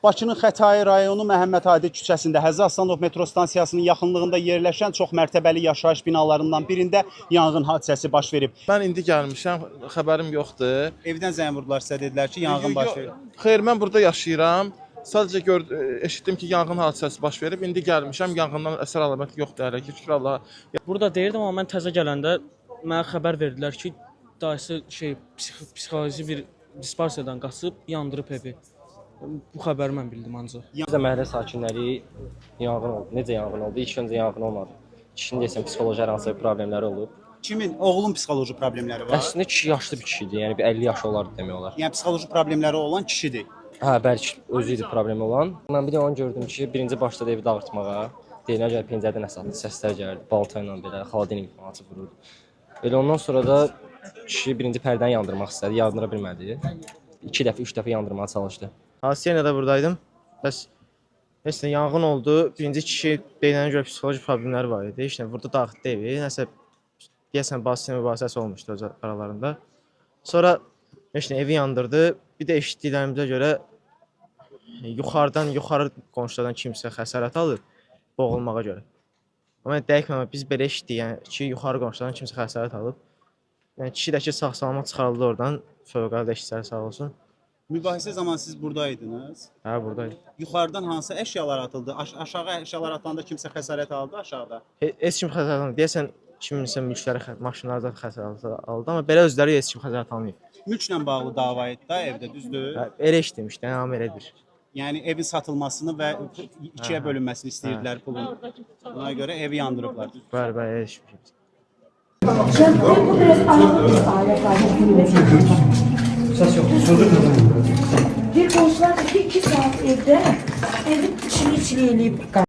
Bakının Xətai rayonu Məhəmməd Hadi küçəsində Həzi Aslanov metro stansiyasının yaxınlığında yerləşən çox mərtəbəli yaşayış binalarından birində yanğın hadisəsi baş verib. Mən indi gəlmişəm, xəbərim yoxdur. Evdən zəng vurdular sizə, dedilər ki, yanğın baş verib. Xeyr, mən burada yaşayıram. Sadəcə eşitdim ki, yanğın hadisəsi baş verib. İndi gəlmişəm, yanğından əsər əlamət yoxdur hələ ki. Şükür Allaha. Burada deyirdim, amma mən təzə gələndə mənə xəbər verdilər ki, dayısı şey psixoloji bir dispanserdən qaçıb yandırıb evi. Bu xəbəri mən bildim ancaq. Biz də məhəllə sakinləri yanğın oldu. Necə yanğın oldu? İlk öncə yanğın olmadı. Kişinin deyəsən psixoloji hər hansı bir problemləri olub. Kimin? Oğlun psixoloji problemləri var. Əslində kişi yaşlı bir kişi idi. Yəni bir 50 yaşı olardı demək olar. Yəni psixoloji problemləri olan kişidir. Hə, bəlkə özü idi problemi olan. Mən bir də onu gördüm ki, birinci başladı evi dağıtmağa. Deyinə görə pəncərədən nəsə atdı, səslər gəlirdi. Balta ilə belə xaladenik falan açıb vururdu. Elə ondan sonra da kişi birinci pərdəni yandırmaq istədi, yandıra bilmədi. 2 dəfə, 3 dəfə yandırmağa çalışdı. Hadisə yerində də buradaydım. Bəs heç nə, yanğın oldu. Birinci kişi deyilənə görə psixoloji problemləri var idi. Heç nə, vurdu dağıtdı evi. Nəsə deyəsən basisə mübahisəsi olmuşdu öz aralarında. Sonra heç nə, evi yandırdı. Bir də eşitdiklərimizə görə yuxarıdan, yuxarı qonşulardan kimsə xəsarət alıb boğulmağa görə. Amma dəqiq məlumat biz belə eşitdik, yəni ki, yuxarı qonşulardan kimsə xəsarət alıb. Yəni kişi də ki sağ-salamat çıxarıldı oradan. Fövqəladə işçilər sağ olsun. Mübahisə zamanı siz buradaydınız. Hə, buradaydı. Yuxarıdan hansı əşyalar atıldı? Aşağı əşyalar atılanda kimsə xəsarət aldı aşağıda? Heç kim xəsarət almadı. Deyəsən kiminsə mülkləri, maşınları da xəsarət aldı, amma belə özləri heç kim xəsarət almayıb. Mülklə bağlı dava etdi da evdə, düzdür? Hə, elə eşitmişdi, yəni hamı elə deyir. Yəni evin satılmasını və ikiyə bölünməsini istəyirdilər pulun. Buna görə evi yandırıblar. Düzdür? Bəli, bəli, elə eşitmişik. Kənddə bu biraz ağır bir alət var. Səs yoxdur. Bir qonşular da ki, 2 saat evdə evin içini içini eləyib.